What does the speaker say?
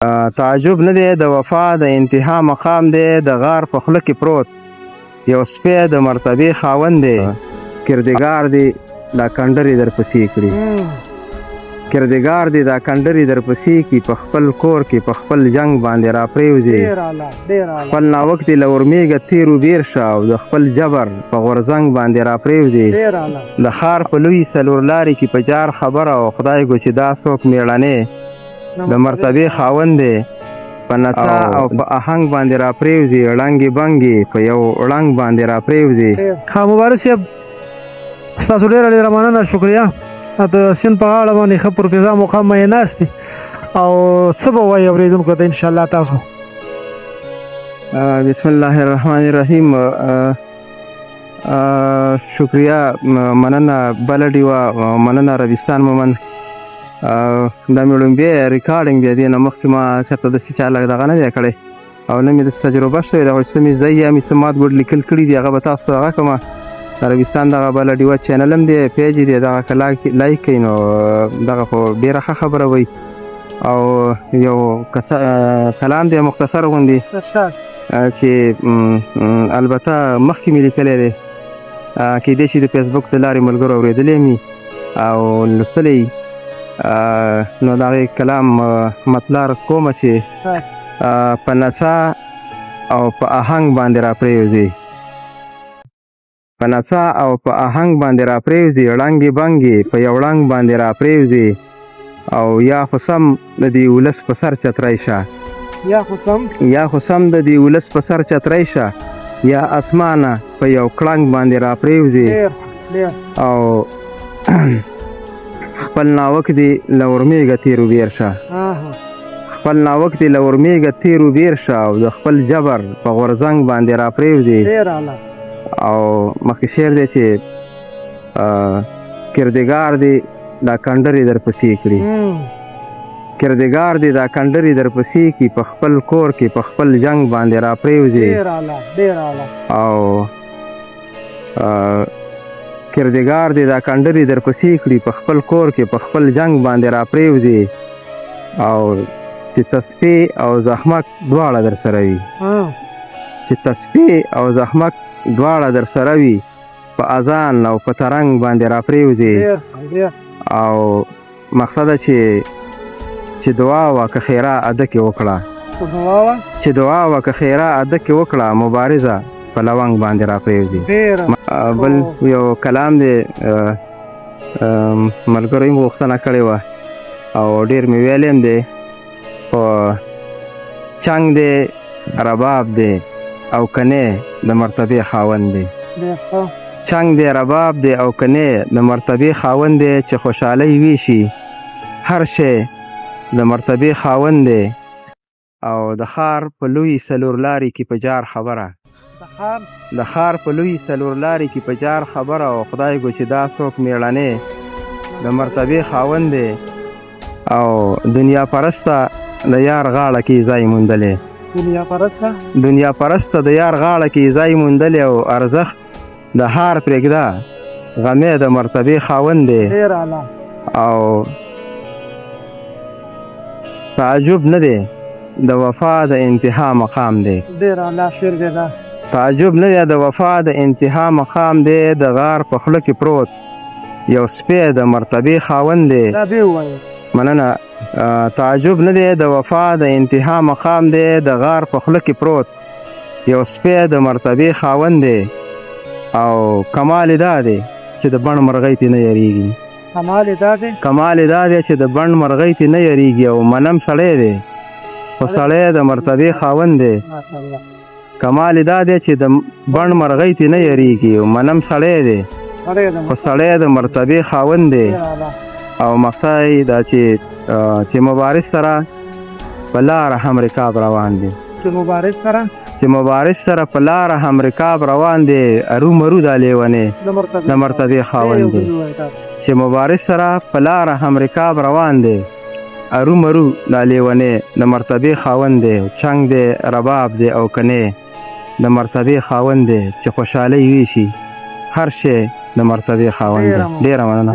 تعجب نه دی د وفا د انتها مقام دی، د غار په خوله کې پروت یو سپی د مرتبې خاوند دی. کردګار دی دا کنډرې درپسې کړي، کردګار دی دا کنډرې درپسې کړي، په خپل کور کې په خپل جنګ باندې راپرېوځي. خپل ناوک دې له اورمېږه تېر وبېر شه او د خپل جبر په غورځنګ باندې راپرېوځي. د ښار په لوی څلور لارې کې په جار خبره او خدای ګو چې دا څوک مېړنی د مرتبې خاوند دی، په نڅا او په اهنګ باندې راپرېوځي، ړنګې بنګې په یو ړنګ باندې راپرېوځي. ښه مبارز صاحب، ستاسو ډېره ډېره مننه، شکریه. د سیند په غاړه باندې ښه پروفیسر مقام یې ناست دی او څه به وایي اورېدونکو ته انشاءالله تاسو؟ بسم الله الرحمن الرحیم. شکریه، مننه بله ډیوه، مننه عربستان مومند. دا مې ړومبی ریکارډینګ دی، دې نه مخکې ما چېرته داسې چا لږ دغه نه دی کړی او نه مې داسې تجربه شوې ده، خو چې څه مې زده یا مې څه مات ګوډ لیکل کړي دي هغه به تاسو ته دغه کړم. د عربستان دغه بله ډیوه چینل هم دی، پیج دی، دغه که لایک کړئ نو دغه خو ډېره ښه خبره وي. او یو کلام دی مختصر غوندې چې البته مخکې مې لیکلی دی، کیدای شي د فیسبوک د لارې ملګرو اورېدلی مې او لوستلی، نو د هغې کلام مطلع کومه چې په نڅا او په اهنګ باندې راپرېوځي، په نڅا او په اهنګ باندې راپرېوځي، ړنګې بنګې په یو ړنګ باندې راپرېوځي، او یا خو سم د دې ولس په سر چتری شه، یا خو سم د دې ولس په سر چتری شه، یا اسمانه په یو کړنګ باندې راپرېوځي، او خپل ناوک دې له اورمېږه تېر وبېر شه، خپل ناوک دې له اورمېږه تېر وبېر شه، او د خپل جبر په غورځنګ باندې راپرېوځي. او مخکې شعر دی چې کردګار دې دا کنډرې درپسې کړي، کردګار دې دا کنډرې درپسې کړي، په خپل کور کې په خپل جنګ باندې راپرېوځي. او کردګار دې دا کنډرې درپسې کړي، په خپل کور کې په خپل جنګ باندې راپرېوځي، او چې تسپې او زحمت دواړه درسره وي، چې تسپې او زحمت دواړه درسره وي، په اذان او په ترنګ باندې راپرېوځي. او مقصد چې دعا وه که خیره اده کې وکړه، چې دعا وه که خیره اده کې وکړه، مبارزه په لونګ باندې راپرېوځي. بل یو کلام دی، ملګرو یې غوښتنه کړې وه او ډېر مې ویلی هم دی، خو چنګ دی رباب دی او که نه د مرتبې خاوند دی، چنګ دی رباب دی او که نه د مرتبې خاوند دی، چې خوشحالۍ ویشي هر شی د مرتبې خاوند دی. او د ښار په لوی څلور لارې کې په جار خبره، د ښار په لوی څلور لارې کې په جار خبره، او خدای ګو چې دا څوک مېړنی د مرتبې خاوند دی، او دنیا پرسته د یار غاړه کې ځای موندلی، دنیا پرسته د یار غاړه کې ځای موندلی، او ارزښت د هار پرېږده غمی د مرتبې خاوند دی. او تعجب نه دی د وفا د انتها مقام دی، تعجب نه دی د وفا د انتها مقام دی، د غار په خوله کې پروت یو سپی د مرتبې خاوند دی. مننه. تعجب نه دی د وفا د انتها مقام دی، د غار په خوله کې پروت یو سپی د مرتبې خاوند دی، او کمال دا دی چې د بڼ مرغۍ ترې نه یریږي، کمال دا دی چې د بڼ مرغۍ ترې نه یریږي، او منم سړی دی خو سړی د مرتبې خاوند دی. کمال دا دی چې د بڼ مرغۍ ترې نه یریږي، او منم سړی دی خو سړی د مرتبې خاوند دی. او مقصد یې دا چې مبارز سره په لاره هم رکاب روان دی، چې مبارز سره په لاره هم رکاب روان دی، ارومرو دا لیونی د مرتبې خاوند دی، چې مبارز سره په لاره هم رکاب روان دی، ارومرو دا لیونی د مرتبې خاوند دی، چنګ دی رباب دی او که نه د مرتبې خاوند دی، چې خوشحالۍ ویشي هر شی د مرتبې خاوند دی. ډېره مننه.